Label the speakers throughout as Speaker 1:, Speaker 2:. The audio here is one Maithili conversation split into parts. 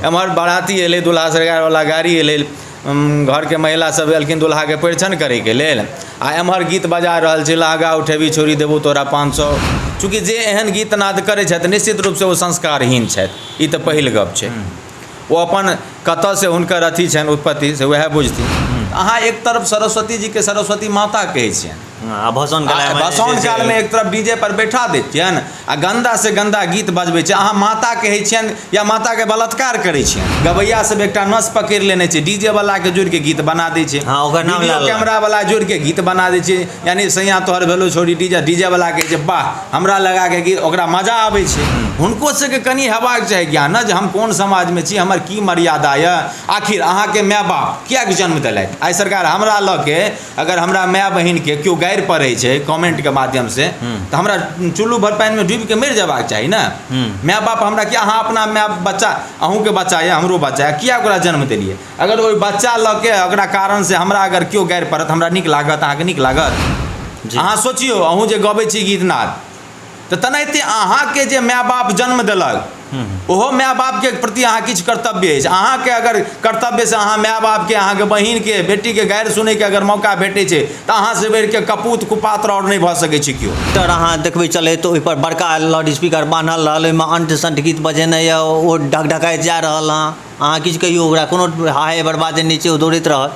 Speaker 1: एम्हर बाराती एलै, दुल्हा सरकारवला गाड़ी एलै, घरके महिला सब एलखिन दुल्हाके परिछन करैके लेल, आ एम्हर गीत बजा रहल छै, लहगा उठेबी छोड़ी देबौ तोरा 500। चूँकि जे एहन गीत नाद करै छथि निश्चित रूपसँ ओ संस्कारहीन छथि, ई तऽ पहिल गप छै। ओ अपन कतऽसँ हुनकर अथी छनि उत्पत्ति से वएह बुझथिन। अहाँ एक तरफ सरस्वती जीके सरस्वती माता कहै छियनि,
Speaker 2: आ भसौन कालमे
Speaker 1: भसौन कालमे एक तरफ डीजे पर बैठा दै छियनि आ गन्दा से गन्दा गीत बजबै छै। अहाँ माता कहै छियनि या माताके बलात्कार करै छियनि? गवैया सब एकटा नस पकड़ि लेने छै, डीजे वालाके जोड़िके गीत बना दै छै,
Speaker 2: हँ, ओकर नाम
Speaker 1: वीडियो
Speaker 2: लए लेलक।
Speaker 1: कैमरा वाला जोड़िके गीत बना दै छै, यानी सैया तोहर भेलो छोड़ी डीजे, डीजे वाला कहै छै वाह हमरा लगाके गीत, ओकरा मजा आबै छै। हुनको सबके कनि हेबाक चाही ज्ञान ने जे हम कोन समाजमे छी, हमर की मर्यादा यऽ, आखिर अहाँके माय बाप किएक जन्म देलथि। आइ सरकार हमरा लऽ के अगर हमरा माय बहिनके केओ गारि पढ़ै छै कमेंटके माध्यमसँ तऽ हमरा चुल्लू भर पानिमे डूबिके मरि जेबाक चाही ने। माय बाप हमरा किया, अहाँ अपना माय बच्चा, अहूँके बच्चा यऽ हमरो बच्चा यऽ, किया ओकरा जन्म देलियै? अगर ओहि बच्चा लऽ के ओकरा कारणसँ हमरा अगर केओ गारि पढ़त हमरा नीक लागत? अहाँके नीक लागत? अहाँ सोचियौ, अहूँ जे गबै छी गीतनाद तऽ तेनाहिते अहाँके जे माय बाप जन्म देलक ओहो माय बापके प्रति अहाँ किछु कर्तव्य अछि अहाँके। अगर कर्तव्यसँ अहाँ माय बापके, अहाँके बहिनके, बेटीके गारि सुनैके अगर मौका भेटै छै तऽ अहाँसँ बढ़िके कपूत कुपात्र आओर नहि भऽ सकै छै केओ।
Speaker 2: तर अहाँ देखबै चलैत ओहिपर बड़का लाउडस्पीकर बान्हल रहल, ओहिमे अंट संट गीत बजेने यए, ओ ढकढकाइत जा रहल हँ। अहाँ किछु कहियौ ओकरा, कोनो हाय बर्बादे नहि छै, ओ दौड़ैत रहत।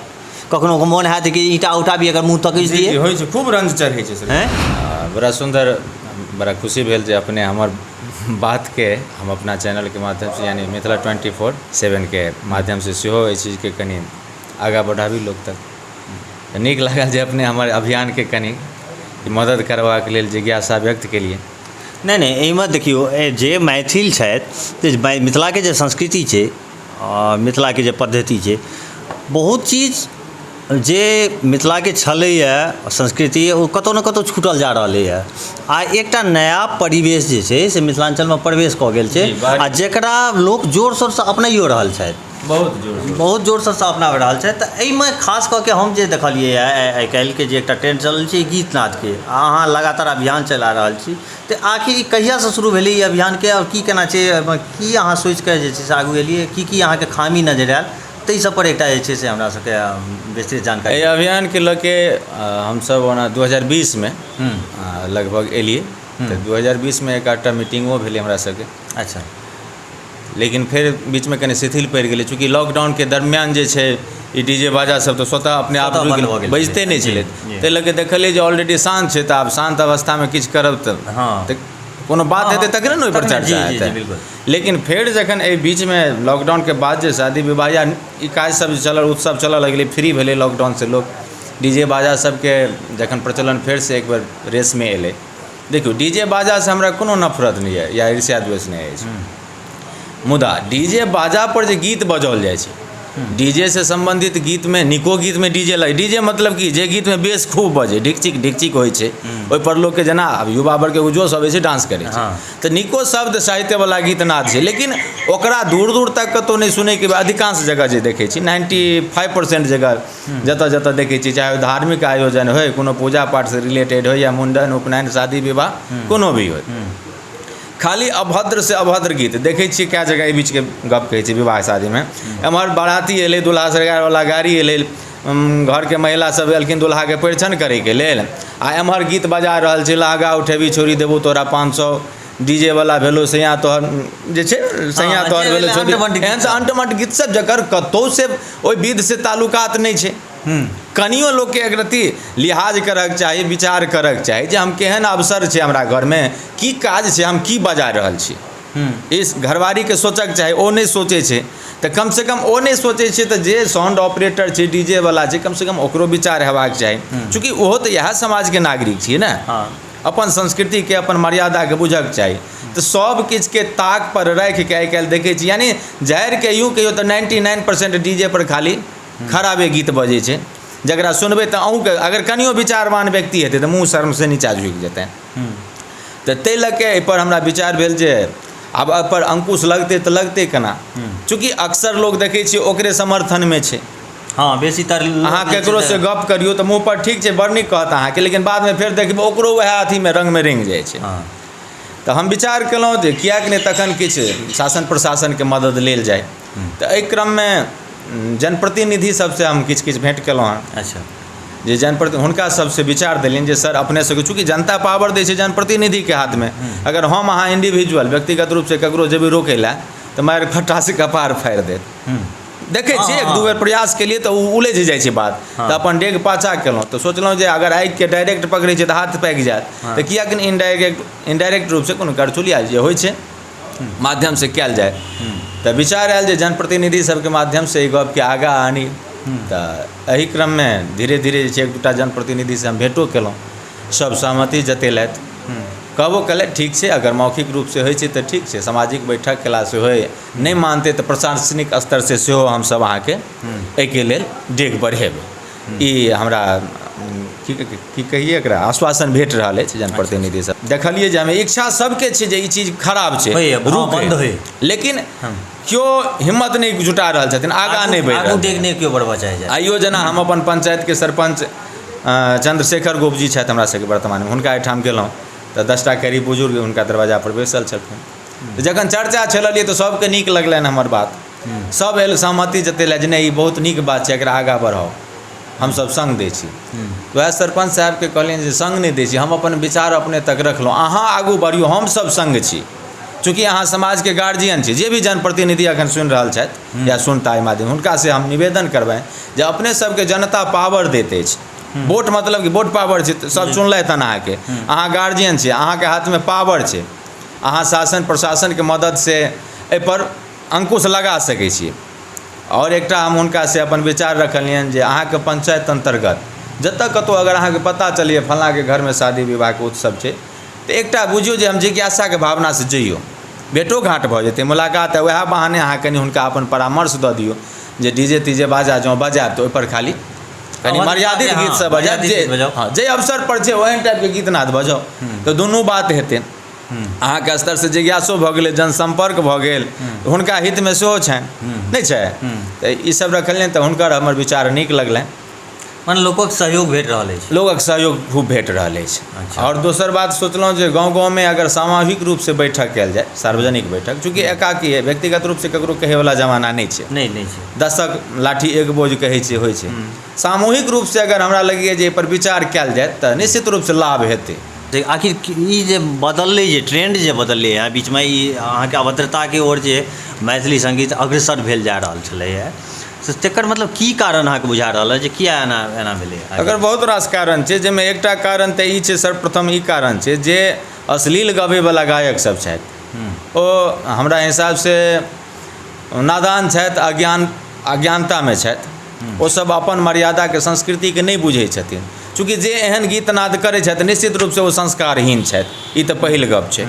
Speaker 2: कखनो कऽ मोन हैत कि ईंटा उटा भी एकर मुँह तकैत
Speaker 1: जी
Speaker 2: दियै।
Speaker 1: जी, होइ छै, खूब रंज चढ़ै छै सर। बड़ा सुन्दर, बड़ा खुशी भेल जे अपने हमर बातके हम अपना चैनलके माध्यमसँ यानी मिथिला 24/7 के माध्यमसँ सेहो एहि चीजके कनि आगाँ बढ़ाबी लोक तक। तऽ नीक लागल जे अपने हमर अभियानके कनि मदद करबाक लेल जिज्ञासा व्यक्त केलियै।
Speaker 2: नहि नहि, एहिमे देखियौ, जे मैथिल छथि, जे मिथिलाके जे संस्कृति छै, मिथिलाके जे पद्धति छै, बहुत चीज जे मिथिलाके छलैए संस्कृति ओ कतहु ने कतहु छूटल जा रहलैए आ एकटा नया परिवेश जे छै से मिथिलाञ्चलमे प्रवेश कऽ गेल छै आ जकरा लोक जोर शोरसँ अपनाइओ रहल छथि।
Speaker 1: बहुत जोर।
Speaker 2: बहुत जोर शोरसँ अपना रहल छथि। तऽ एहिमे खास कऽ के हम जे देखलियै आइ काल्हिके जे एकटा ट्रेंड चलल छै गीत नादके, आ अहाँ लगातार अभियान चला रहल छी, तऽ आखिर ई कहियासँ शुरू भेलै ई अभियानके आओर की केना छै, एहिमे की अहाँ सोचिके जे छै से आगू एलियै, की की अहाँके खामी नजरि आयल, ताहि सब पर एकटा जे छै से हमरा सबके विस्तृत जानकारी।
Speaker 1: एहि अभियानके लऽ के हमसब ओना 2020मे लगभग एलियै, तऽ 2020मे एक आधटा मीटिंगो भेलै हमरा सबके। लेकिन फेर बीचमे कनि शिथिल पड़ि गेलै, चूँकि लॉकडाउनके दरमियान जे छै ई डी जे बाजा सब तऽ स्वतः अपने आप
Speaker 2: स्वतः
Speaker 1: रुकि
Speaker 2: बन्द भऽ गेल
Speaker 1: बजिते
Speaker 2: छलै।
Speaker 1: नहि छलै। ताहि लऽ कऽ देखलियै जे ऑलरेडी शान्त छै, तऽ आब शान्त अवस्थामे किछु करब तऽ तऽ कोनो बात हेतै तखने ने ओहिपर
Speaker 2: तखने,
Speaker 1: चर्चा हेतै। लेकिन फेर जखन एहि बीचमे लॉकडाउनके बाद जे शादी विवाह या ई काज सब जे चलल, उत्सव चलऽ लगलै, फ्री भेलै लॉकडाउनसँ लोक, डी जे बाजा सबके जखन प्रचलन फेरसँ एक बेर रेसमे एलै। देखियौ, डी जे बाजासँ हमरा कोनो नफरत नहि यऽ या ईर्ष्या द्वेष नहि अछि, मुदा डी जे बाजापर जे गीत बजाओल जाइ छै, डी जे से सम्बन्धित गीतमे, नीको गीतमे डी जे डी जे मतलब कि जे गीतमे बेस खूब बजै, ढिकचिक ढिकचिक होइ छै, ओहिपर लोकके जेना आब युवा वर्गके एगो जोश अबै छै, डांस करै छै, तऽ नीको शब्द साहित्यवला गीत नाद छै, लेकिन ओकरा दूर दूर तक कतहु नहि सुनैके। अधिकांश जगह जे देखै छी, 95% जगह जतऽ जतऽ देखै छी, चाहे ओ धार्मिक आयोजन होइ, कोनो पूजा पाठसँ रिलेटेड होइ, या मुण्डन, उपनयन, शादी विवाह कोनो भी होइ, खाली अभद्र से अभद्र गीत देखै छियै कए जगह। एहि बीचके गप कहै छी, विवाह शादीमे एम्हर बाराती एलै, दुल्हा सरकारवला गाड़ी एलै, घरके महिला सब एलखिन दुल्हाके परिछन करैके लेल, आ एम्हर गीत बजा रहल छै, लहगा उठेबी छोड़ी देबौ तोरा 500, डी जे वाला भेलो सैया तोहर जे छै सैया तोहर भेलो छोड़ी, एहन से अंट मंट गीत सब जकर कतहु से ओहि विध से ताल्लुकात नहि छै। कनियो लोकके एक रत्ती लिहाज करऽके चाही, विचार करऽके चाही जे हम केहन अवसर छै, हमरा घरमे की काज छै, हम की बजा रहल छी। इस घरवारीके सोचऽके चाही, ओ नहि सोचै छै। तऽ कमसँ कम ओ नहि सोचै छै तऽ जे साउंड ऑपरेटर छै, डी जे वाला छै, कमसँ कम ओकरो विचार हेबाक चाही, चूँकि ओहो तऽ इएह समाजके नागरिक छियै ने। अपन संस्कृतिके, अपन मर्यादाके बुझऽके चाही। तऽ सब किछुके ताक पर राखिके आइ काल्हि देखै छी, यानि झाड़िके यूँ कहियौ तऽ 99% डी जे पर खाली खराबे गीत बजै छै, जकरा सुनबै तऽ अहूँके अगर कनियो विचारवान व्यक्ति हेतै तऽ मुँह शर्मसँ नीचा झुकि जेतनि। तऽ ताहि लऽ कऽ एहिपर हमरा विचार भेल जे आब एहिपर अंकुश लगतै तऽ लगतै केना? चूँकि अक्सर लोक देखै छियै ओकरे समर्थनमे छै।
Speaker 2: हँ, बेसीतर
Speaker 1: अहाँ ककरोसँ गप करियौ तऽ मुँहपर ठीक छै, बड़ नीक कहत अहाँके, लेकिन बादमे फेर देखबै ओकरो वएह अथीमे रङ्गमे रङ्गि जाइ छै। तऽ हम विचार केलहुँ जे किएक नहि तखन किछु शासन प्रशासनके मदद लेल जाय। तऽ एहि क्रममे जनप्रतिनिधि सभसँ हम किछु किछु भेँट केलहुँ हेँ।
Speaker 2: अच्छा।
Speaker 1: जे जनप्रति हुनका सभसँ विचार देलियनि जे सर अपने सभके चूँकि जनता पावर दै छै जनप्रतिनिधिके हाथमे, अगर हम अहाँ इंडिविजुअल व्यक्तिगत रूपसँ ककरो जेबै रोकै लए तऽ मारि फट्टासँ कपार फाड़ि देत। देखै छियै, एक दू बेर प्रयास केलियै तऽ ओ उलझि जाइ छै बात। तऽ अपन डेग पाछा केलहुँ, तऽ सोचलहुँ जे अगर आगिके डायरेक्ट पकड़ै छै तऽ हाथ पाकि जायत, तऽ किएक नहि इनडायरेक्ट रूपसँ कोनो करचुलिया जे होइ छै माध्यमसँ कयल जाय। तऽ विचार आयल जे जनप्रतिनिधि सभके माध्यमसँ एहि गपके आगाँ आनी। तऽ एहि क्रममे धीरे धीरे जे छै एक दूटा जनप्रतिनिधिसँ हम भेँटो केलहुँ, सभ सहमति जतेलथि, कहबो केलथि ठीक छै, अगर मौखिक रूपसँ होइ छै तऽ ठीक छै, सामाजिक बैठक कयलासँ होइ, नहि मानतै तऽ प्रशासनिक स्तरसँ सेहो हमसभ अहाँके एहिके लेल डेग बढ़ेबै। ई हमरा की की कहियै एकरा आश्वासन भेट रहल अछि जनप्रतिनिधि सब। देखलियै जे हमे इच्छा सबके छै जे ई चीज खराब छै,
Speaker 2: रुकै, बंद होइ,
Speaker 1: लेकिन केओ हिम्मत नहि जुटा रहल छथिन, आगाँ नहि बढ़ि
Speaker 2: रहल, डेग नहि केओ बढ़बऽ चाहै छै।
Speaker 1: आइयो जेना हम अपन पंचायतके सरपञ्च चंद्रशेखर गोप जी छथि हमरा सबके वर्तमानमे, हुनका एहिठाम गेलहुँ तऽ 10टा करीब बुजुर्ग हुनका दरवाजापर बैसल छलखिन। तऽ जखन चर्चा चललियै तऽ सबके नीक लगलनि हमर बात, सब एल सहमति जतेलनि जे नहि ई बहुत नीक बात छै, एकरा आगाँ बढ़ाउ, हमसभ सङ्ग दै छी। वएह सरपञ्च साहेबके कहलियनि जे सङ्ग नहि दै छी, हम अपन विचार अपने तक रखलहुँ, अहाँ आगू बढ़ियौ, हमसभ सङ्ग छी। चूँकि अहाँ समाजके गार्जियन छी, जे भी जनप्रतिनिधि एखन सुनि रहल छथि या सुनता एहि माध्यम, हुनकासँ हम निवेदन करबनि जे अपने सबके जनता पावर दैत अछि, वोट मतलब कि वोट पावर छै, सब चुनलथि हन अहाँके, अहाँ गार्जियन छी, अहाँके हाथमे पावर छै, अहाँ शासन प्रशासनके मदतिसँ एहिपर अंकुश लगा सकै छी। आओर एकटा हम हुनकासँ अपन विचार रखलियनि जे अहाँके पंचायत अन्तर्गत जतऽ कतहु अगर अहाँके पता चलैए फल्लाँके घरमे शादी विवाहके उत्सव छै, तऽ एकटा बुझियौ जे हम जिज्ञासाके भावनासँ जइयौ, भेँटो घाँट भऽ जेतै, मुलाकात वएह बहाने अहाँ कनि हुनका अपन परामर्श दऽ दियौ जे डी जे तीजे बाजा जँ बजायब तऽ ओहिपर खाली कनि मर्यादित गीतसभ बजायब, जे हँ जाहि अवसरपर छै ओहन टाइपके गीत नाद बजाउ, तऽ दुनू बात हेतै। अहाँके स्तरसँ जिज्ञासो भऽ गेलै, जनसम्पर्क भऽ गेल, हुनका हितमे सेहो छनि, नहि छै? तऽ ईसभ रखलियनि तऽ हुनकर हमर विचार नीक लगलनि।
Speaker 2: मने लोकक सहयोग भेट रहल अछि।
Speaker 1: लोकक सहयोग खूब भेट रहल अछि। आओर दोसर बात सोचलहुँ जे गाँव गाँवमे अगर सामूहिक रूपसँ बैठक कयल जाय, सार्वजनिक बैठक, चूँकि एकाकी व्यक्तिगत रूपसँ ककरो कहैवला जमाना नहि छै,
Speaker 2: नहि नहि छै,
Speaker 1: 10क लाठी एक बोझ कहै छै, होइ छै। सामूहिक रूपसँ अगर हमरा लगैए जे एहिपर विचार कयल जाय तऽ निश्चित रूपसँ लाभ हेतै।
Speaker 2: आखिर ई जे बदललै, जे ट्रेंड जे बदललै हँ बीचमे, ई अहाँके अभद्रताके ओर जे मैथिली सङ्गीत अग्रसर भेल जा रहल छलैए, से तकर मतलब की कारण अहाँके बुझा रहल अइ जे किया एना एना भेलै?
Speaker 1: एकर बहुत रास कारण छै, जाहिमे एकटा कारण तऽ ई छै, सर्वप्रथम ई कारण छै जे अश्लील गबैवला गायक सब छथि ओ हमरा हिसाबसँ नादान छथि, अज्ञानतामे छथि। ओसभ अपन मर्यादाके संस्कृतिके नहि बुझै छथिन। चूँकि जे एहन गीत नाद करै छथि निश्चित रूपसँ ओ संस्कारहीन छथि, ई तऽ पहिल गप छै।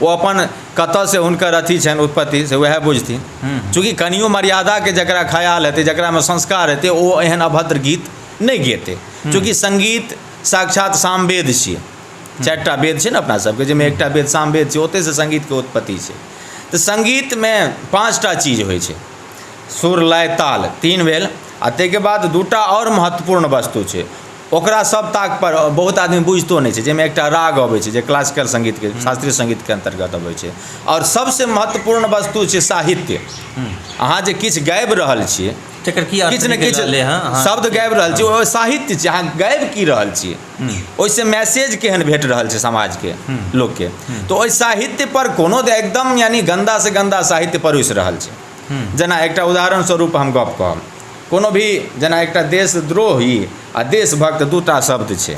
Speaker 1: ओ अपन कतऽसँ हुनकर अथी छनि उत्पत्ति से वएह बुझथिन। चूँकि कनियो मर्यादाके जकरा ख्याल हेतै, जकरामे संस्कार हेतै, ओ एहन अभद्र गीत नहि गेतै। चूँकि सङ्गीत साक्षात सामवेद छियै, 4टा वेद छै ने अपना सबके, जाहिमे एकटा वेद सामवेद छै, ओतहिसँ सङ्गीतके उत्पत्ति छै। तऽ सङ्गीतमे 5टा चीज होइ छै, सुर लय ताल 3 भेल, आ ताहिके बाद 2टा आओर महत्वपूर्ण वस्तु छै, ओकरा सब ताक पर बहुत आदमी बुझितो नहि छै, जाहिमे एकटा राग अबै छै जे क्लासिकल सङ्गीतके शास्त्रीय सङ्गीतके अन्तर्गत अबै छै, आओर सबसँ महत्वपूर्ण वस्तु छै साहित्य। अहाँ जे किछु गाबि रहल छियै
Speaker 2: तकर की
Speaker 1: किछु ने किछु शब्द गाबि रहल छियै, ओ साहित्य छै। अहाँ गाबि की रहल छियै, ओहिसँ मैसेज केहन भेट रहल छै समाजके लोकके, तऽ ओहि साहित्य पर कोनो एकदम यानी गन्दासँ गन्दा साहित्य परोसि रहल छै। जेना एकटा उदाहरण स्वरूप हम गप कहब, कोनो भी जेना एकटा देशद्रोही आ देशभक्त 2टा शब्द छै,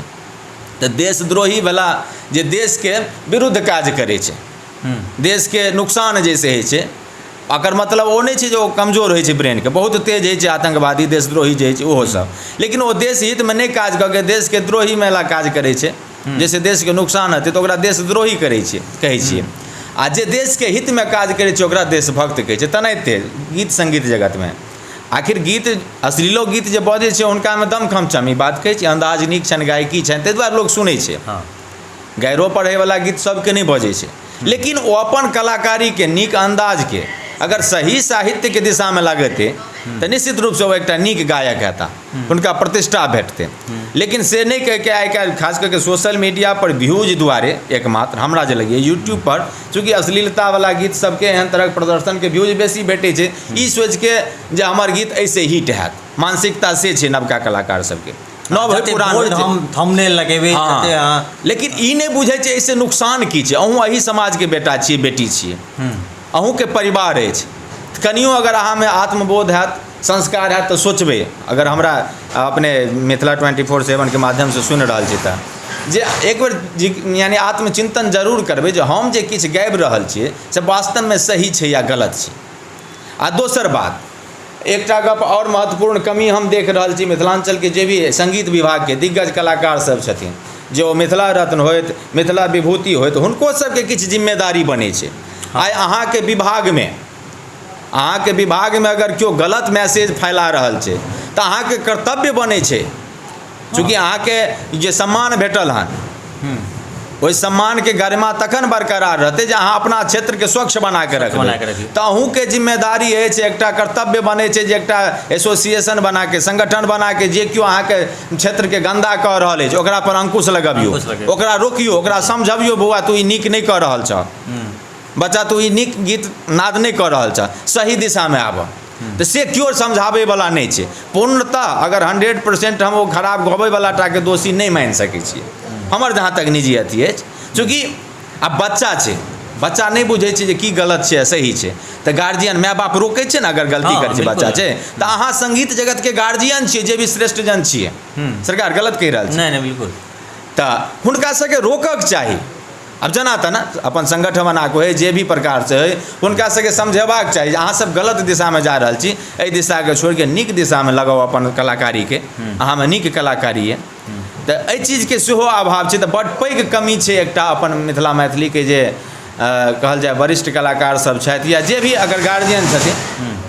Speaker 1: तऽ देशद्रोही वला जे देशके विरुद्ध काज करै छै, देशके नुकसान जैसे होइ छै, एकर मतलब ओ नहि छै जे ओ कमजोर होइ छै ब्रेनके, बहुत तेज होइ छै आतङ्कवादी देशद्रोही जे होइ छै ओहो सब, लेकिन ओ देश हितमे नहि काज कऽ के देशके द्रोहीमे ला काज करै छै, जाहिसँ देशके नुकसान हेतै, तऽ ओकरा देशद्रोही करै छै कहै छियै। आ जे देशके हितमे काज करै छै ओकरा देशभक्त कहै छै। तेनाहिते गीत सङ्गीत जगतमे आखिर गीत अश्लीलो गीत जे बजै छै हुनकामे दमखम छनि, ई बात कहै छी, अन्दाज नीक छनि, गायकी छनि, ताहि दुआरे लोक सुनै छै। गाइरो पढ़ैवला गीत सबके नहि बजै छै, लेकिन ओ अपन कलाकारीके नीक अन्दाजके अगर सही साहित्यके दिशामे लगेतै तऽ निश्चित रूपसँ ओ एकटा नीक गायक हेताह, हुनका प्रतिष्ठा भेटतै। लेकिन से नहि कहिके आइ काल्हि खास कऽ के सोशल मीडिया पर व्यूज दुआरे एकमात्र हमरा जे लगैए यूट्यूब पर चूँकि अश्लीलतावला गीत सबके एहन तरहक प्रदर्शनके व्यूज बेसी भेटै छै, ई सोचिके जे हमर गीत एहिसँ हिट हैत, मानसिकता से छै नवका कलाकार सबके, नव होइ पुरान होइ।
Speaker 2: हम थंबनेल लगेबै।
Speaker 1: हँ, लेकिन ई नहि बुझै छै एहिसँ नुकसान की छै। अहूँ एहि समाजके बेटा छियै, बेटी छियै, अहूँके परिवार अछि, कनियो अगर अहाँमे आत्मबोध हैत, संस्कार हैत तऽ सोचबै, अगर हमरा अपने मिथिला 24/7 के माध्यमसँ सुनि रहल छी तऽ जे एक बेर यानि आत्मचिन्तन जरूर करबै जे हम जे किछु गाबि रहल छियै से वास्तवमे सही छै या गलत छै। आ दोसर बात, एकटा गप आओर महत्वपूर्ण कमी हम देख रहल छी मिथिलाञ्चलके जे भी सङ्गीत विभागके दिग्गज कलाकार सब छथिन, जे ओ मिथिला रत्न होथि, मिथिला विभूति होथि, हुनको सबके किछु जिम्मेदारी बनै छै। आइ अहाँके विभागमे अगर केओ गलत मैसेज फैला रहल छै तऽ अहाँके कर्तव्य बनै छै, चूँकि अहाँके जे सम्मान भेटल हन ओहि सम्मानके गरिमा तखन बरकरार रहतै जे अहाँ अपना क्षेत्रके स्वच्छ बनाके रखबै। तऽ अहूँके जिम्मेदारी अछि, एकटा कर्तव्य बनै छै जे एकटा एसोसिएशन बनाके, संगठन बनाके जे केओ अहाँके क्षेत्रके गन्दा कऽ रहल अछि ओकरा पर अंकुश लगबियौ, ओकरा रोकियौ, ओकरा समझबियौ, बौआ तू ई नीक नहि कऽ रहल छह, बच्चा तू ई नीक गीत नाद नहि कऽ रहल छह, सही दिशामे आबऽ। तऽ से केओ समझाबैवला नहि छै पूर्णतः। अगर 100% हम ओ खराब गबैवला टाके दोषी नहि मानि सकै छियै, हमर जहाँ तक निजी अथी अछि। चूँकि आब बच्चा छै, बच्चा नहि बुझै छै जे की गलत छै आ सही छै, तऽ गार्जियन माय बाप रोकै छै ने अगर गलती करै छै बच्चा छै तऽ। अहाँ सङ्गीत जगतके गार्जियन छियै, जे भी श्रेष्ठ जन छियै, सरकार गलत कहि रहल छै?
Speaker 2: नहि नहि, बिल्कुल।
Speaker 1: तऽ हुनका सबके रोकक चाही। आब जेना तेना अपन संगठन बना कऽ होइ, जे भी प्रकारसँ होइ, हुनका सबके समझेबाक चाही जे अहाँसब गलत दिशामे जा रहल छी, एहि दिशाके छोड़िके नीक दिशामे लगाउ अपन कलाकारीके, अहाँमे नीक कलाकारी यऽ। तऽ एहि चीजके सेहो अभाव छै। तऽ बड्ड पैघ कमी छै एकटा अपन मिथिला मैथिलीके जे कहल जाय वरिष्ठ कलाकार सब छथि या जे भी अगर गार्जियन छथिन,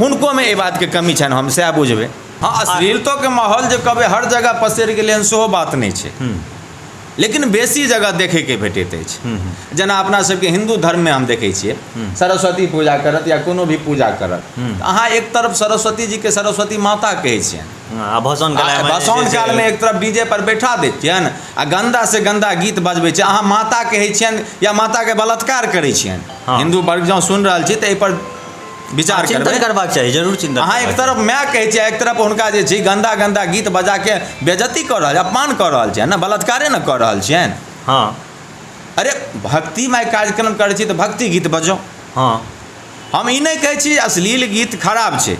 Speaker 1: हुनकोमे एहि बातके कमी छनि, हम सएह बुझबै। हँ, अश्लीलतोके माहौल जे कहबै हर जगह पसरि गेलै हन सेहो बात नहि छै, लेकिन बेसी जगह देखैके भेटैत अछि। जेना अपना सबके हिन्दू धर्ममे हम देखै छियै, सरस्वती पूजा करत या कोनो भी पूजा करत, तऽ अहाँ एक तरफ सरस्वती जीके सरस्वती माता कहै छियनि,
Speaker 2: आ भसान
Speaker 1: भसाउन कालमे एक तरफ डीजे पर बैठा दै छियनि आ गन्दा से गन्दा गीत बजबै छै। अहाँ माता कहै छियनि या माताके बलात्कार करै छियनि? हिन्दू वर्ग जँ सुनि रहल छी तऽ एहिपर विचार
Speaker 2: चिंतन करबाक चाही, जरूर चिंतन।
Speaker 1: अहाँ एक तरफ माय कहै छियै, एक तरफ हुनका जे छै गन्दा गन्दा गीत बजाके बेजती कऽ रहल, अपमान कऽ रहल छियनि ने, बलात्कारे ने कऽ रहल छियनि। अरे भक्तिमय कार्यक्रम करै छी तऽ भक्ति गीत बजाउ। हम ई नहि कहै छी अश्लील गीत खराब छै।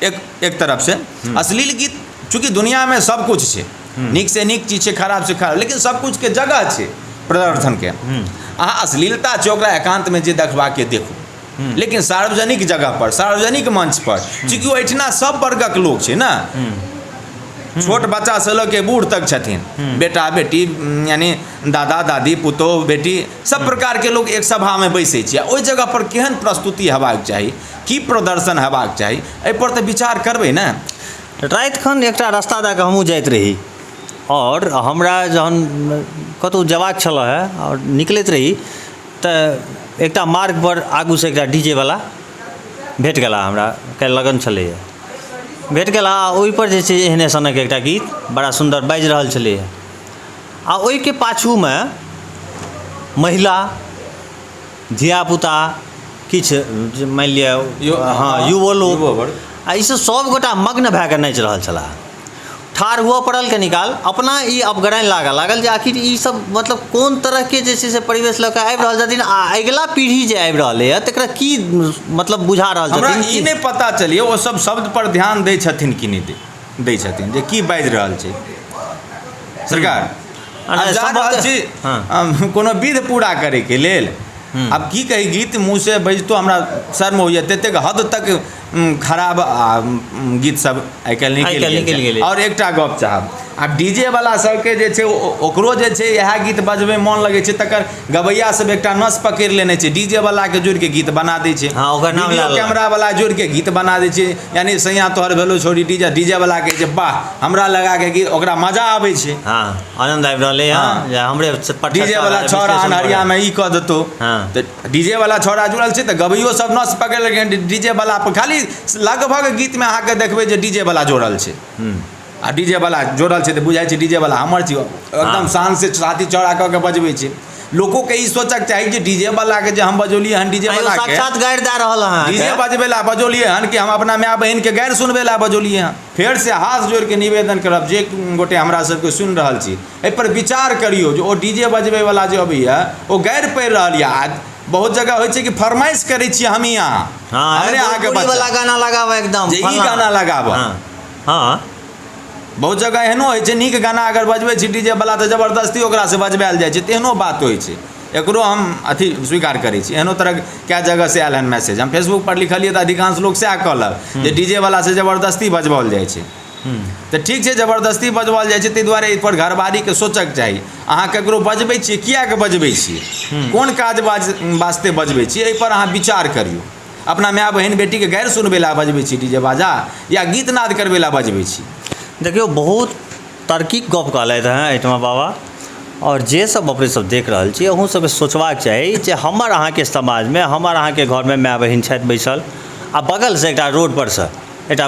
Speaker 1: एक एक तरफसँ अश्लील गीत, चूँकि दुनिआँमे सब किछु छै, नीकसँ नीक चीज छै, खराबसँ खराब, लेकिन सब किछुके जगह छै प्रदर्शनके। अहाँ अश्लीलता छै, ओकरा एकान्तमे जे देखबाके देखू, लेकिन सार्वजनिक जगह पर, सार्वजनिक मंच पर, चूँकि ओहिठिना सब वर्गक लोक छै ने, छोट बच्चासँ लऽ के बूढ़ तक छथिन, बेटा बेटी यानी दादा दादी, पुतोहु बेटी, सब प्रकारके लोक एक सभामे बैसै छै। ओहि जगह पर केहन प्रस्तुति हेबाक चाही, की प्रदर्शन हेबाक चाही, एहिपर तऽ विचार करबै ने।
Speaker 2: राति खन एकटा रास्ता दऽ कऽ हमहूँ जाइत रही आओर हमरा जहन कतहु जेबाक छलए आओर निकलैत रही तऽ एकटा मार्गपर आगूसँ एकटा डी जे वला भेट गेला हमरा। काल्हि लगन छलैए, भेट गेला आ ओहिपर जे छै एहने सनक एकटा गीत बड़ा सुन्दर बाजि रहल छलैए आ ओहिके पाछूमे महिला, धियापुता, किछु मानि लिअ, हँ, युवो लोक आ ईसभ सभगोटा मग्न भए कऽ नाचि रहल छलाह। ठाढ़ हुअ पड़ल कनि काल, अपना ई अवगणन लागऽ लागल जे आखिर ई सब मतलब कोन तरहके जे छै से परिवेश लऽ कऽ आबि रहल छथिन आ अगिला पीढ़ी जे आबि रहलैए तकरा की मतलब बुझा रहल
Speaker 1: हमरा
Speaker 2: छथिन।
Speaker 1: ई नहि पता चलैए ओ सब शब्द पर ध्यान दै छथिन कि नहि दै छथिन, जे की बाजि रहल छै सरकार। आब जा रहल छी कोनो विध पूरा करैके लेल, आब की कही, गीत मुँहसँ बजितो हमरा शर्म होइए, ततेक हद तक खराब आ गीत सब आइ काल्हि निकलि
Speaker 2: निकलि गेलै।
Speaker 1: आओर एकटा गप चाहब, आब डी जे वला सबके जे छै ओकरो जे छै इएह गीत बजबै मोन लगै छै। तकर गबैया सब एकटा नस पकड़ि लेने छै, डी जे वलाके जोड़िके गीत बना दै छै,
Speaker 2: हँ, ओकर नाम
Speaker 1: वीडियो
Speaker 2: लए लेलक।
Speaker 1: कैमरा वला जोड़िके गीत बना दै छै, यानी सैया तोहर भेलो छोड़ी डीजे, डी जे वला कहै छै वाह, हमरा लगाके गीत, ओकरा मजा आबै छै।
Speaker 2: हँ, आनन्द आबि रहलै हँ जे हमरे पर
Speaker 1: डीजे
Speaker 2: चर्चा
Speaker 1: वाला छौड़ा
Speaker 2: विश्लेषण भऽ
Speaker 1: अन्हरियामे ई कऽ देतौ। तऽ डीजे वाला छौड़ा जुड़ल छै तऽ गबैयो सब नस पकड़ि लेलकै डीजे वाला पर खाली। खाली लगभग गीतमे अहाँके देखबै जे डीजे वाला जोड़ल छै। आ डीजे वाला जोड़ल छै तऽ बुझाइ छै डीजे वाला हमर छी, एकदम शानसँ छाती चौड़ा कऽ के बजबै छै। लोकोके ई सोचक चाही जे डीजे वालाके जे हम बजौलियै हन, डीजे वाला
Speaker 2: साक्षात गारि दए रहल हन,
Speaker 1: डीजे बजबै लए बजौलियै हन कि हम अपना माय बहिनके गारि सुनबै लए बजौलियै हन। फेरसँ हाथ जोड़िके निवेदन करब, जे गोटे हमरा सबके सुनि रहल छी, एहिपर विचार करियौ जे ओ डीजे बजबैवला जे अबैए ओ गारि पढ़ि रहल यऽ। आ बहुत जगह होइ छै कि फरमाइश करै छियै हमही अहाँ,
Speaker 2: हमरे अहाँके बच्चा गाना लगाबऽ एकदम
Speaker 1: जे ई गाना लगाबऽ।
Speaker 2: हँ,
Speaker 1: बहुत जगह एहनो होइ छै, नीक गाना अगर बजबै छै डीजे वाला तऽ जबरदस्ती ओकरासँ बजबायल जाइ छै, तेहनो बात होइ छै। एकरो हम अथी स्वीकार करै छी। एहनो तरहक कए जगहसँ आयल हन मैसेज, हम फेसबुक पर लिखलियै तऽ अधिकांश लोक सएह कहलक जे डीजे वालासँ जबरदस्ती बजबाओल जाइ छै। तऽ ठीक छै, जबरदस्ती बजबाओल जाइ छै, ताहि दुआरे एहिपर घरवारीके सोचक चाही। अहाँ ककरो बजबै छियै, किएक बजबै छियै, कोन काज वास्ते बजबै छियै, एहिपर अहाँ विचार करियौ। अपना माय बहिन बेटीके गारि सुनबै लए बजबै छी डीजे बाजा, या गीतनाद करबै लए बजबै छी?
Speaker 2: देखियौ, बहुत तार्किक गप कहलथि हेँ एहिठमा बाबा। आओर जे सब अपने सब देख रहल छी, अहूँ सबके सोचबाक चाही जे हमर अहाँके समाजमे, हमर अहाँके घरमे माय बहिन छथि बैसल, आ बगलसँ एकटा रोडपरसँ एकटा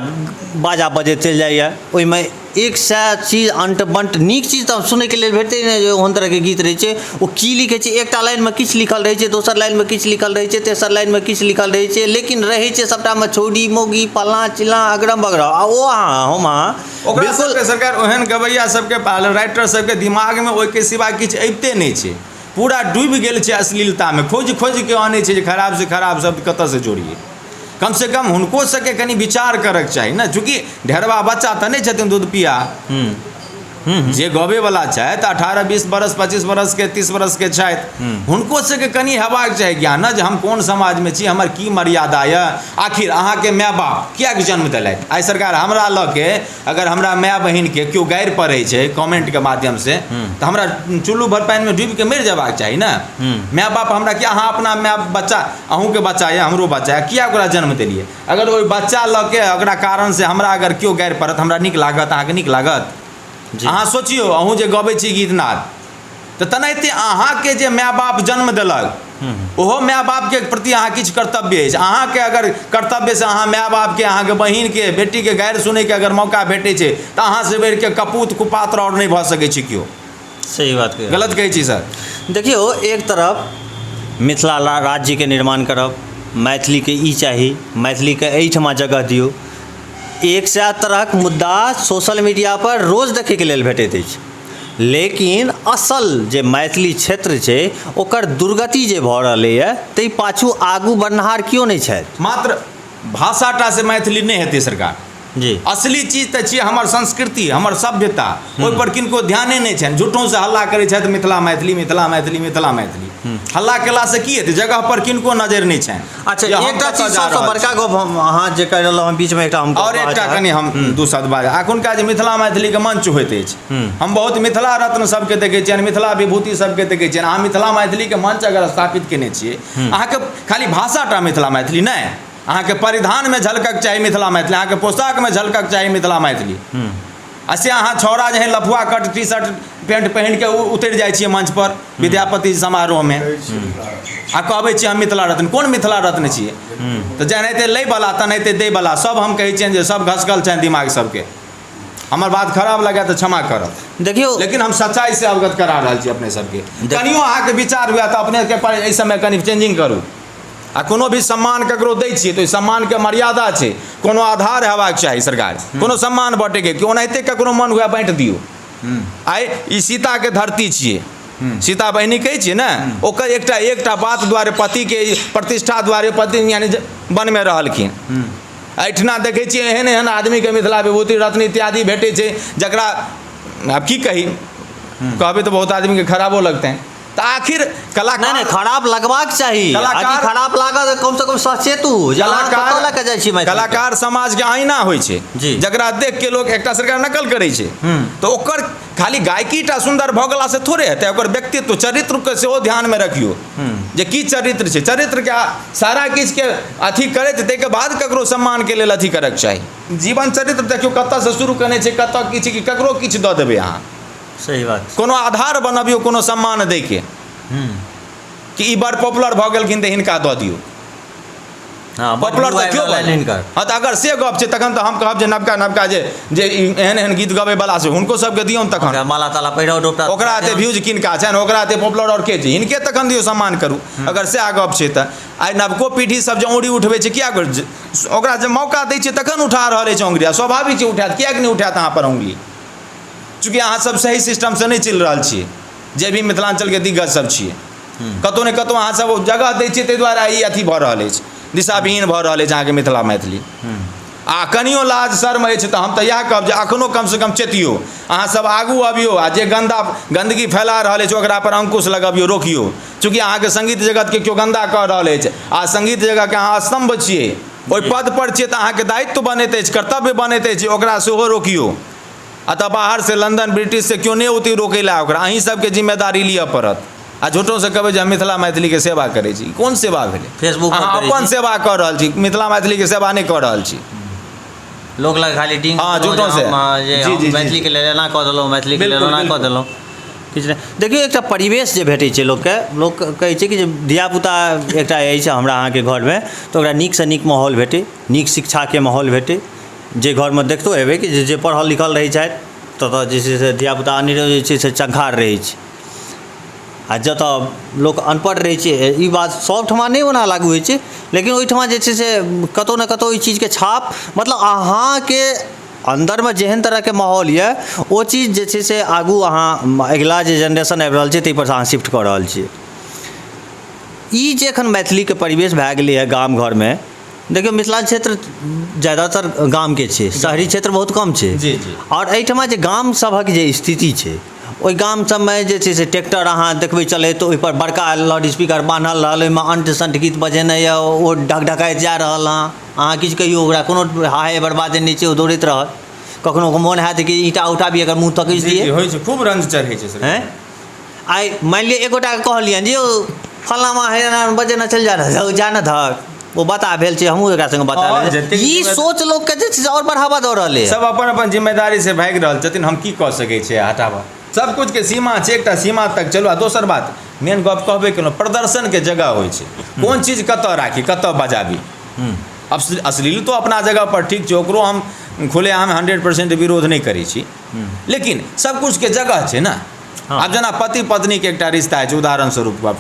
Speaker 2: बाजा बजैत चलि जाइए, ओहिमे 100 चीज अंट बंट नीक चीज तऽ सुनैके लेल भेटतै नहि जे ओहन तरहके गीत रहै छै। ओ की लिखै छै, एकटा लाइनमे किछु लिखल रहै छै, दोसर लाइनमे किछु लिखल रहै छै, तेसर लाइनमे किछु लिखल रहै छै, लेकिन रहै छै सभटामे छौड़ी मौगी फल्लाँ चिल्लाँ अगरम बगरम। आ ओ अहाँ हम अहाँ
Speaker 1: ओकरा
Speaker 2: बिल्कुल
Speaker 1: सबके सरकार ओहन गवैया सबके, राइटर सबके दिमागमे ओहिके सिवा किछु अबिते नहि छै, पूरा डूबि गेल छै अश्लीलतामे, खोजि खोजिके अनै छै जे खराबसँ खराब शब्द कतऽसँ जोड़ियै। कम से कम हुनको सबके कनि विचार करक चाही ने, चूँकि ढेरवा बच्चा तऽ नहि छथिन दूध पिया, जे गबैवला छथि 18 20 बरस 25 बरसके 30 बरसके छथि, हुनको सबके कनि हेबाक चाही ज्ञान ने जे हम कोन समाजमे छी, हमर की मर्यादा यऽ, आखिर अहाँके माय बाप किएक जन्म देलथि। आइ सरकार हमरा लऽ के अगर हमरा माय बहिनके केओ गारि पढ़ै छै कमेंटके माध्यमसँ तऽ हमरा चुल्लू भर पानिमे डूबिके मरि जेबाक चाही ने। माय बाप हमरा किया, अहाँ अपना माय बच्चा, अहूँके बच्चा यऽ, हमरो बच्चा यऽ, किया ओकरा जन्म देलियै? अगर ओहि बच्चा लऽ के ओकरा कारणसँ हमरा अगर केओ गारि पढ़त, हमरा नीक लागत? अहाँके नीक लागत? अहाँ सोचियौ, अहूँ जे गबै छी गीतनाद तऽ तेनाहिते अहाँके जे माय बाप जन्म देलक, ओहो माय बापके प्रति अहाँ किछु कर्तव्य अछि अहाँके। अगर कर्तव्यसँ अहाँ माय बापके, अहाँके बहिनके, बेटीके गारि सुनैके अगर मौका भेटै छै तऽ अहाँसँ बढ़िके कपूत कुपात्र आओर नहि भऽ सकै छै केओ।
Speaker 2: सही बात कहि।
Speaker 1: गलत कहै छी सर?
Speaker 2: देखियौ, एक तरफ मिथिला राज्यके निर्माण करब, मैथिलीके ई चाही, मैथिलीके एहिठमा जगह दियौ, 100 तरहक मुद्दा सोशल मीडिया पर रोज देखैके लेल भेटैत अछि, लेकिन असल जे मैथिली क्षेत्र छै ओकर दुर्गति जे भऽ रहलैए ताहि पाछू आगू बढ़निहार केओ नहि छथि।
Speaker 1: मात्र भाषाटासँ मैथिली नहि हेतै सरकार।
Speaker 2: जी।
Speaker 1: असली चीज तऽ छियै हमर संस्कृति, हमर सभ्यता, ओहिपर किनको ध्याने नहि छनि। झूठोसँ हल्ला करै छथि मिथिला मैथिली, मिथिला मैथिली, मिथिला मैथिली। हल्ला केलासँ की हेतै? जगह पर किनको नजरि नहि छनि।
Speaker 2: अच्छा,
Speaker 1: जे हम
Speaker 2: एकटा
Speaker 1: कतऽ
Speaker 2: चीज
Speaker 1: जा
Speaker 2: सबसँ
Speaker 1: रहल
Speaker 2: बड़का
Speaker 1: छी।
Speaker 2: गप हम अहाँ जे कहि रहलहुँ हँ, बीचमे एकटा हम
Speaker 1: आओर
Speaker 2: गप
Speaker 1: एकटा
Speaker 2: कहऽ
Speaker 1: कनि हम दू शब्द बाज। एखुनका जे मिथिला मैथिलीके मंच होइत अछि, हम बहुत मिथिला रत्न सबके देखै छियनि, मिथिला विभूति सबके देखै छियनि। अहाँ मिथिला मैथिलीके मंच अगर स्थापित केने छियै, अहाँके खाली भाषाटा मिथिला मैथिली नहि, अहाँके परिधानमे झलकक चाही मिथिला मैथिली, अहाँके पोशाकमे झलकक चाही मिथिला मैथिली। आ से अहाँ छौड़ा जेहन लफुआ कट टी शर्ट पैंट पहिन के उतरि जाइ छियै मंच पर विद्यापति समारोहमे आ कहबै छियै हम मिथिला रत्न। कोन मिथिला रत्न छियै? तऽ जेनाहिते लै बला तेनाहिते दै बला सब, हम कहै छियनि जे सब घसकल छनि दिमाग सबके। हमर बात खराब लगे तऽ क्षमा करब।
Speaker 2: देखियौ,
Speaker 1: लेकिन हम सच्चाइ से अवगत करा रहल छी अपने सबके। कनियो अहाँके विचार हुए तऽ अपनेके पर एहि समय कनि चेंजिंग करू। आ कोनो भी सम्मान ककरो दै छियै तऽ ओहि सम्मानके मर्यादा छै, कोनो आधार हेबाक चाही सरकार, कोनो सम्मान बाँटैके कि ओनाहिते ककरो मन हुए बाँटि दियौ। आइ ई सीताके धरती छियै, सीता बहिनी कहै छियै ने, ओकर एकटा एकटा बात दुआरे, पतिके प्रतिष्ठा दुआरे पति यानी वनमे रहलखिन। एहिठिना देखै छियै एहन एहन आदमीके मिथिला विभूति रत्न इत्यादि भेटै छै, जकरा आब की कही, कहबै तऽ बहुत आदमीके खराबो लगतनि। तऽ आखिर
Speaker 2: कलाकार नहि नहि, खराब लगबाक चाही।
Speaker 1: कलाकार
Speaker 2: खराब लागत तऽ कमसँ कम सचेतू जे अहाँ कतऽ लऽ कऽ जाइ छी मैथिलीके।
Speaker 1: कलाकार समाजके आईना होइ छै, जकरा देख के लोक एकटा सरकार नकल करै छै। तऽ ओकर खाली गायकी टा सुन्दर भऽ गेलासँ थोड़े हेतै, ओकर व्यक्तित्व चरित्रके सेहो ध्यानमे रखियौ जे की चरित्र छै। चरित्रके सारा किछुके अथी करैत ताहिके बाद ककरो सम्मानके लेल अथी करैके चाही। जीवन चरित्र देखियौ कतऽसँ शुरू केने छै, कतऽ की छै, कि ककरो किछु दऽ देबै अहाँ।
Speaker 2: सही बात।
Speaker 1: कोनो आधार बनबियौ कोनो सम्मान दैके कि ई बड़ पॉपुलर भऽ गेलखिन तऽ हिनका दऽ दियौ।
Speaker 2: हँ, बड
Speaker 1: पॉपुलर
Speaker 2: view
Speaker 1: तऽ
Speaker 2: आबि
Speaker 1: केओ
Speaker 2: रहल हन हिनकर।
Speaker 1: हँ, तऽ अगर से गप छै तखन तऽ हम कहब जे नवका नवका जे जे ई एहन एहन गीत गबैवला छै हुनको सबके दियौन तखन।
Speaker 2: ओकरा माला ताला पहिराउ, डोपटा।
Speaker 1: ओकरा एते व्यूज किनका छनि, ओकरा एते पॉपुलर आओर के छै, हिनके तखन दियौ, सम्मान करू। अगर सएह गप छै तऽ आइ नवको पीढ़ी सब जे औंगरी उठबै छै किया? ओकरा जे मौका दै छियै तखन उठा रहल अछि औंगरी, आ स्वाभाविक छै उठायत। किएक नहि उठायत अहाँ पर औंगरी? चूँकि अहाँ सब सही सिस्टमसँ नहि चलि रहल छियै। जे भी मिथिलाञ्चलके दिग्गज सब छियै, कतहु ने कतहु अहाँ सब ओ जगह दै छियै, ताहि दुआरे ई अथी भऽ रहल अछि, दिशाविहीन भऽ रहल अछि अहाँके मिथिला मैथिली। आ कनियो लाज शर्म अछि तऽ हम तऽ इएह कहब जे अखनो कमसँ कम चेतियौ, अहाँसभ आगू अबियौ आ जे गन्दा गन्दगी फैला रहल अछि ओकरा पर अंकुश लगबियौ, रोकियौ। चूँकि अहाँके सङ्गीत जगतके केओ गन्दा कऽ रहल अछि आ सङ्गीत जगतके अहाँ स्तम्भ छियै, ओहि पद पर छियै, तऽ अहाँके दायित्व बनैत अछि, कर्तव्य बनैत अछि, ओकरा सेहो रोकियौ। आ तऽ बाहरसँ लन्दन ब्रिटिशसँ केओ नहि औतै रोकै लए ओकरा, अहीँ सबके जिम्मेदारी लिअ पड़त। आ झूठोसँ कहबै जे हम मिथिला मैथिलीके सेवा करै छी, ई कोन सेवा भेलै?
Speaker 2: फेसबुक पर
Speaker 1: अहाँ
Speaker 2: करै
Speaker 1: अपन
Speaker 2: छी।
Speaker 1: सेवा कऽ रहल छी, मिथिला मैथिलीके सेवा नहि कऽ रहल छी।
Speaker 2: लोक लग खाली डिंग
Speaker 1: हँ,
Speaker 2: देलहुँ जे
Speaker 1: झूठो से।
Speaker 2: हम जे
Speaker 1: जी
Speaker 2: हम
Speaker 1: जी जी
Speaker 2: मैथिलीके लेल एना कऽ देलहुँ, मैथिलीके लेल
Speaker 1: बिल्कुल
Speaker 2: ओना कऽ
Speaker 1: बिल्कुल
Speaker 2: देलहुँ, किछु नहि। देखियौ, एकटा परिवेश जे भेटै छै लोकके, लोक कहै छै कि जे धियापुता एकटा अछि हमरा अहाँके घरमे, तऽ ओकरा नीकसँ नीक माहौल भेटै, नीक शिक्षाके माहौल भेटै। जे घरमे देखितो हेबै कि जे पढ़ल लिखल रहै छथि ततऽ जे छै से धियापुता अनेरो जे छै से चंखार रहै छै, आ जतऽ लोक अनपढ़ रहै छै, ई बात सभठमा नहि ओना लागू होइ छै, लेकिन ओहिठमा जे छै से कतहु ने कतहु ओहि चीजके छाप, मतलब अहाँके अन्दरमे जेहन तरहके माहौल यए, ओ चीज जे छै से आगू अहाँ अगिला जे जेनरेशन आबि रहल छै ताहिपर अहाँ शिफ्ट कऽ रहल छियै। ई जे एखन मैथिलीके परिवेश भए गेलैए गाम घरमे, देखियौ, मिथिला क्षेत्र ज्यादातर गामके छै, शहरी क्षेत्र बहुत कम छै।
Speaker 1: जी जी
Speaker 2: आओर एहिठमा जे गाम सभक जे स्थिति छै, ओहि गाम सबमे जे छै से ट्रैक्टर अहाँ देखबै चलैत, ओहिपर बड़का लाउडस्पीकर बान्हल रहल, ओहिमे अंट संट गीत बजेने यए, ओ ढकढकाइत जा रहल हँ। अहाँ किछु कहियौ ओकरा, कोनो हाय बर्बादे नहि छै, ओ दौड़ैत रहत। कखनो कऽ मोन हैत कि ईंटा उठाबी, एकर मुँह तकैत
Speaker 1: जी
Speaker 2: दियै।
Speaker 1: जी, होइ छै, खूब रंज चढ़ै छै सर।
Speaker 2: आँय, आइ मानि लिअ एक गोटाके कहलियनि जे यौ फलामा हे एना बजेने चलि जा रहल, जा ने धक, ओ बताह भेल छै, हमहूँ एकरा संगे बताह
Speaker 1: हँ,
Speaker 2: भेल।
Speaker 1: जतेक
Speaker 2: ई
Speaker 1: जिम्मेदारी-
Speaker 2: सोच लोकके जे छै से आओर बढ़ावा दऽ रहलै।
Speaker 1: सब अपन अपन जिम्मेदारी से भागि रहल छथिन। हम की कऽ सकै छियै? हटाबऽ, सब कुछके सीमा छै, एकटा सीमा तक चलू। आ दोसर बात, मेन गप कहबे केलहुँ, प्रदर्शनके जगह होइ छै, कोन चीज कतऽ राखी, कतऽ बजाबी। अश्लीलतो अपना जगह पर ठीक छै, ओकरो हम खुलेआम 100% विरोध नहि करै छी, लेकिन सब कुछके जगह छै ने। आब जेना पति पत्नीके एकटा रिश्ता होइ छै, उदाहरण स्वरूप गप,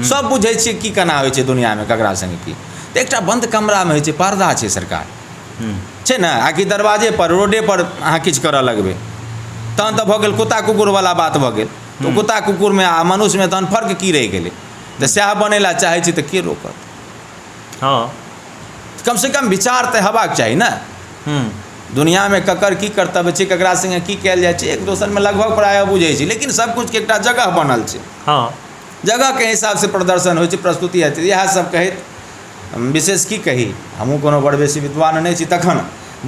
Speaker 1: सब बुझै छियै की केना होइ छै दुनिआँमे, ककरा सङ्गे की, तऽ एकटा बन्द कमरामे होइ छै, पर्दा छै, सरकार छै ने, आकि दरवाजे पर रोडे पर अहाँ किछु करऽ लगबै, तहन तऽ भऽ गेल कुत्ता कुकुरवला बात भऽ गेल। तऽ कुत्ता कुकुरमे आ मनुष्यमे तहन फर्क की रहि गेलै? तऽ सएह बनै लए चाहै छी तऽ के रोकत? कमसँ कम विचार तऽ हेबाक चाही ने। दुनिआँमे ककर की कर्तव्य छै, ककरा सङ्गे की कयल जाइ छै, एक दोसरमे लगभग प्रायः बुझै छै, लेकिन सबकिछुके एकटा जगह बनल छै। जगहके हिसाबसँ प्रदर्शन होइ छै, प्रस्तुति होइ छै। इएह सब कहैत विशेष की कही, हमहूँ कोनो बड़ बेसी विद्वान नहि छी, तखन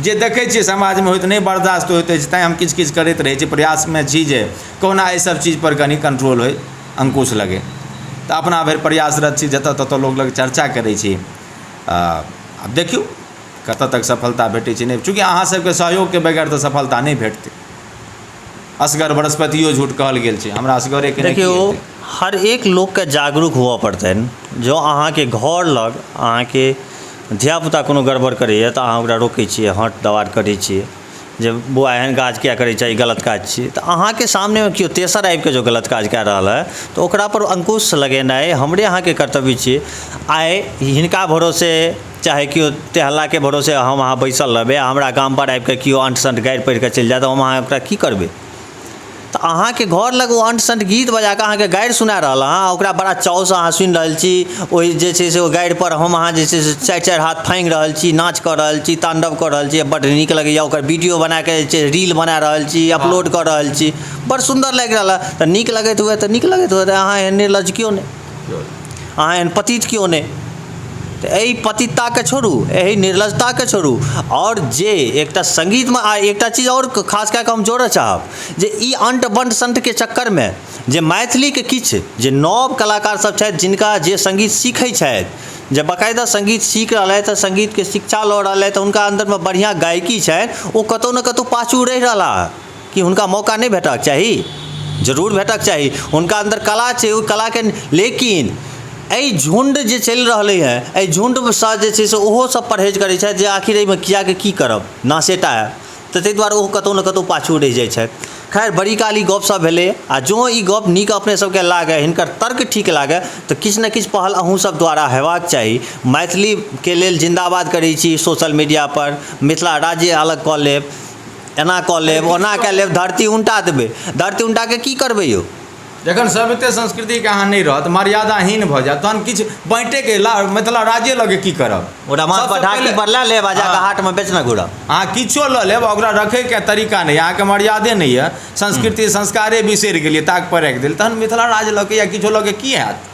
Speaker 1: जे देखै छियै समाजमे होइत, नहि बर्दाश्त होइत अछि, तैँ हम किछु किछु करैत रहै छी। प्रयासमे छी जे कहुना एहिसब चीजपर कनि कंट्रोल होइ, अंकुश लगै, तऽ अपना भरि प्रयासरत छी, जतऽ ततऽ लोक लग चर्चा करै छी। आब देखियौ कतऽ तक सफलता भेटै छै नहि। चूँकि अहाँ सबके सहयोगके बगैर तऽ सफलता नहि भेटतै। असगर बृहस्पतियो झूठ कहल गेल छै, हमरा असगरे केने की
Speaker 2: देखियौ,
Speaker 1: हेतै?
Speaker 2: हर एक लोकके जागरूक हुअ पड़तनि। जँ अहाँके घर लग अहाँके धियापुता कोनो गड़बड़ करैए तऽ अहाँ ओकरा रोकै छियै, हट दबाड़ करै छियै जे बौआ, एहन काज किया करै छै, ई गलत काज छियै। तऽ अहाँके सामनेमे केओ तेसर आबिके जँ गलत काज कए रहल हइ तऽ ओकरा पर अंकुश लगेनाइ हमरे अहाँके कर्तव्य छियै। आइ हिनका भरोसे, चाहे केओ तेहल्लाके भरोसे हम अहाँ बैसल रहबै आ हमरा गामपर आबिके केओ अंट संट गारि पढ़िके चलि जायत, हम अहाँ ओकरा की करबै? तऽ अहाँके घर लग ओ अंट संट गीत बजा कऽ अहाँके गारि सुना रहल हँ, ओकरा बड़ा चावसँ अहाँ सुनि रहल छी। ओहि जे छै से ओ गारिपर हम अहाँ जे छै से चारि चारि हाथ फाँगि रहल छी, नाच कऽ रहल छी, ताण्डव कऽ रहल छी, बड्ड नीक लगैए। ओकर वीडियो बना कऽ जे छै रील बना रहल छी, अपलोड कऽ रहल छी, बड़ सुन्दर लागि रहल हँ। तऽ नीक लगैत हुए तऽ नीक लगैत हुए, तऽ अहाँ एहन निर्लज्ज कियो नहि, अहाँ एहन पतित कियो नहि। तऽ एहि पतितताके छोड़ू, एहि निर्लजताके छोड़ू। आओर जे एकटा सङ्गीतमे आ एकटा चीज आओर खास कए कऽ हम जोड़ऽ चाहब जे ई अंट बंट संटके चक्करमे जे मैथिलीके किछु जे नव कलाकार सब छथि, जिनका जे सङ्गीत सीखै छथि, जे बकायदा सङ्गीत सीख रहलथि तऽ सङ्गीतके शिक्षा लऽ रहलथि, तऽ हुनका अन्दरमे बढ़िआँ गायकी छनि, ओ कतहु ने कतहु पाछू रहि रहला कि हुनका मौका नहि भेटक चाही? जरूर भेटक चाही। हुनका अन्दर कला छै, ओहि कलाके लेकिन एहि झुण्ड जे चलि रहलै हेँ, एहि झुण्डसँ जे छै से ओहोसभ परहेज करैत छथि जे आखिर एहिमे कियाके की करब, नाशेटा हैत, तऽ ताहि दुआरे ओ कतहु ने कतहु पाछू रहि जाइत छथि। खैर, बड़ी काल ई गपशप भेलै आ जँ ई गप नीक अपने सबके लागए, हिनकर तर्क ठीक लागए, तऽ किछु ने किछु पहल अहूँ सब द्वारा हेबाक चाही। मैथिलीके लेल जिन्दाबाद करै छी सोशल मीडिया पर, मिथिला राज्य अलग कऽ लेब, एना कऽ लेब, ओना कऽ लेब, धरती उनटा देबै। धरती उनटा कऽ की करबै यौ?
Speaker 1: जखन सभ्यते संस्कृतिके अहाँ नहि रहत, मर्यादाहीन भऽ जायत, तहन किछु बाँटैके ला मिथिला राज्ये लऽ के की करब?
Speaker 2: ओकरा माथ
Speaker 1: सबसँ
Speaker 2: पर ढाकी
Speaker 1: पहिले
Speaker 2: पर लए लेब आ जाकऽ हाटमे बेचने घुरब।
Speaker 1: अहाँ किछो लऽ लेब, ओकरा रखैके तरीका नहि, अहाँके मर्यादे नहि यऽ, संस्कृति संस्कारे बिसरि गेलियै, ताक पर राखि देल, तहन मिथिला राज्य लऽ के या किछो लऽ के की हैत?